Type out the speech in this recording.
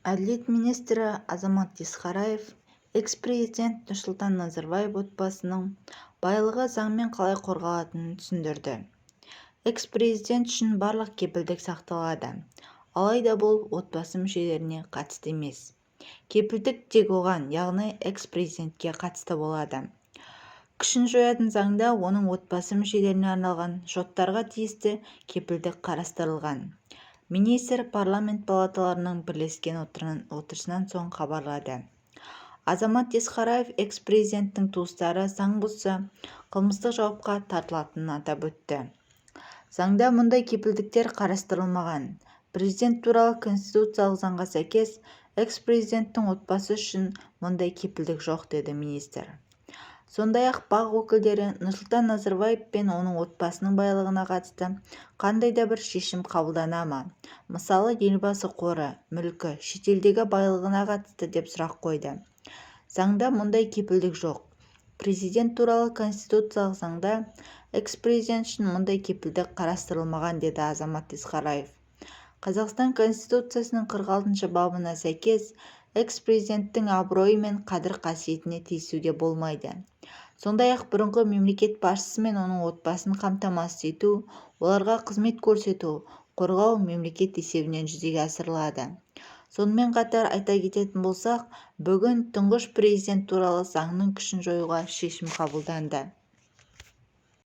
Әділет министрі Азамат Есқараев экс-президент Нұрсұлтан Назарбаев отбасының байлығы заңмен қалай қорғалатынын түсіндірді. Экс-президент үшін барлық кепілдік сақталады. Алайда бұл отбасы мүшелеріне қатысты емес. Кепілдік тек оған, яғни экс-президентке қатысты болады. Күшін жоятын заңда оның отбасы мүшелеріне арналған шоттарға тиісті кепілдік қарастырылған. Министр парламент палаталарының бірлескен отырысынан соң хабарлады. Азамат Есқараев экс-президенттің туыстары заң бұзса, қылмыстық жауапқа тартылатынын атап өтті. Заңда мұндай кепілдіктер қарастырылмаған. Президент туралы конституциялық заңға сәйкес, экс-президенттің отбасы үшін мұндай кепілдік жоқ, деді министр. Сондай-ақ БАҚ өкілдері Нұрсұлтан Назарбаев пен оның отбасының байлығына қатысты қандай да бір шешім қабылдана ма? Мысалы, Елбасы қоры, мүлкі, шетелдегі байлығына қатысты деп сұрақ қойды. Заңда мұндай кепілдік жоқ. Президент туралы конституциялық заңда экс-президент үшін мұндай кепілдік қарастырылмаған, деді Азамат Есқараев. Қазақстан Конституциясының 46 бабына сәйкес, экс-президенттің абыройы мен қадір-қасиетіне тиісуге болмайды. Сондай-ақ бұрынғы мемлекет басшысы мен оның отбасын қамтамасыз ету, оларға қызмет көрсету, қорғау мемлекет есебінен жүзеге асырылады. Сонымен қатар айта кететін болсақ, бүгін Тұңғыш президент туралы заңның күшін жоюға шешім қабылданды.